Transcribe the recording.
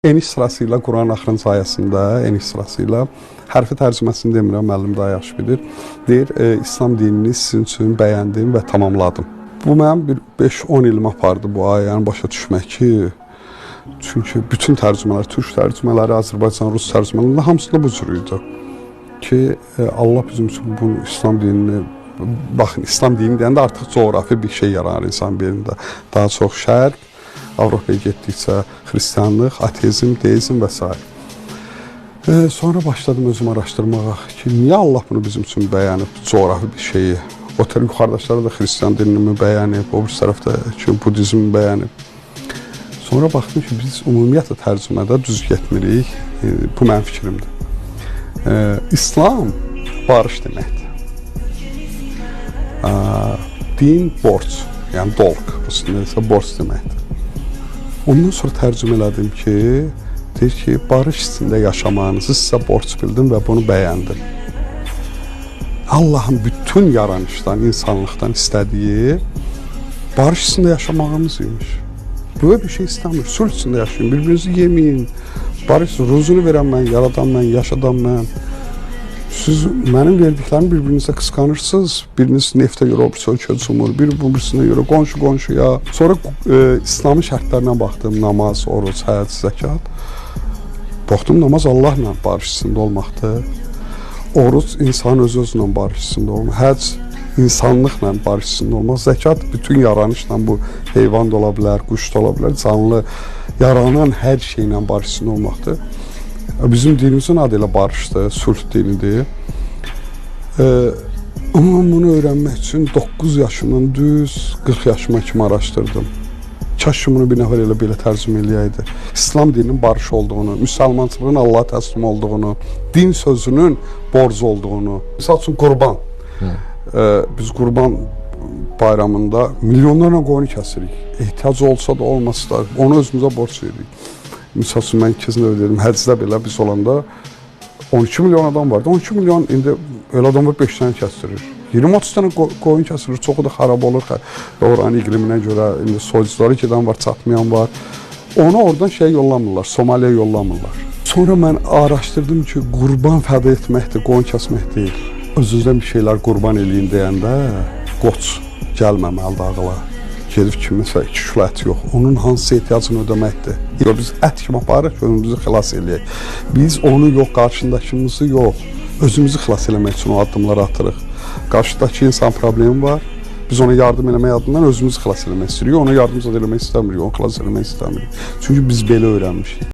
Eniş sırasıyla Quranın axırıncı ayəsində eniş sırasıyla hərfi tərcüməsini demirəm, müəllim daha yaxşı bilir. Deyir, İslam dinini sizin üçün bəyəndim və tamamladım. Bu mənim bir 5-10 ilimi apardı bu ayəni başa düşmək ki, çünki bütün tərcümələr, türk tərcümələri, Azərbaycan, rus tərcümələrində hamısında bu cür idi. Ki Allah bizim üçün bu İslam dinini, baxın, İslam dini deyəndə artıq coğrafi bir şey yaranır insan beynində. Daha çox Şərq, Avropaya getdikcə xristianlıq, ateizm, deizm və s. Sonra başladım özüm araşdırmağa ki, niyə Allah bunu bizim üçün bəyənib, coğrafi bir şeyi. O tərəf yuxarıdakılar da xristian dinini bəyənib, o bir tərəfdə ki, budizmi bəyənib. Sonra baxdım ki, biz ümumiyyətlə tərcümədə düz getmirik. Bu mənim fikrimdir. İslam barış deməkdir. Din borc, yəni dolg, rus dilində isə borc deməkdir. Ondan sonra tərcümə elədim ki, deyir ki, barış içində yaşamağınızı sizə borc bildim və bunu bəyəndim. Allahın bütün yaranışdan, insanlıqdan istədiyi barış içində yaşamağımız imiş. Böyük bir şey istəmir. Sülh içində yaşayın, bir-birinizi yeməyin. Barış, ruzunu verən mən, yaradan mən, yaşadan mən. Siz mənim verdiklərimi bir-birinizə qısqanırsınız. Biriniz neftə görə o birisi ölkə cumur, bir bu birisinə görə qonşu qonşuya. Sonra İslamın şərtlərinə baxdım. Namaz, oruc, həcc, zəkat. Baxdım namaz Allahla barış içində olmaqdır. Oruc insanın öz-özünlə barış içində olmaq. Həcc insanlıqla barış içində olmaq. Zəkat bütün yaranışla, bu heyvan da ola bilər, quş da ola bilər, canlı yaranan hər şeylə barış içində olmaqdır. Bizim dinimizin adı elə barışdır, sülh dinidir. Amma bunu öyrənmək üçün 9 yaşımdan düz 40 yaşıma kimi araşdırdım. Kaş ki bunu bir nəfər elə belə tərcümə eləyəydi. İslam dininin barış olduğunu, müsəlmançılığın Allaha təslim olduğunu, din sözünün borc olduğunu. Misal üçün qurban. Biz qurban bayramında milyonlarla qoyun kəsirik. Ehtiyac olsa da olmasa da onu özümüzə borc veririk. Misal üçün mən keçən dəfə dedim, həcdə belə biz olanda 12 milyon adam vardı. 12 milyon indi elə adam var 5 dənə kəstirir. 20-30 dənə qoyun kəsilir, çoxu da xarab olur. Oranın iqliminə görə indi soyucuları gedən var, çatmayan var. Onu oradan şey yollamırlar, Somaliyə yollamırlar. Sonra mən araşdırdım ki, qurban fəda etməkdir, qoyun kəsmək deyil. Özünüzdən bir şeylər qurban eləyin deyəndə qoç gəlməməlidir ağıla. Gedib kiminsə 2 kilo ət yox, onun hansı ehtiyacını ödəməkdir. Yox, biz ət kimi aparırıq ki, özümüzü xilas eləyək. Biz onu yox, qarşındakımızı yox, özümüzü xilas eləmək üçün o addımları atırıq. Qarşıdakı insan problemi var. Biz ona yardım eləmək adından özümüzü xilas eləmək istəyirik. Ona yardım zad eləmək istəmirik, onu xilas eləmək istəmirik. Çünki biz belə öyrənmişik.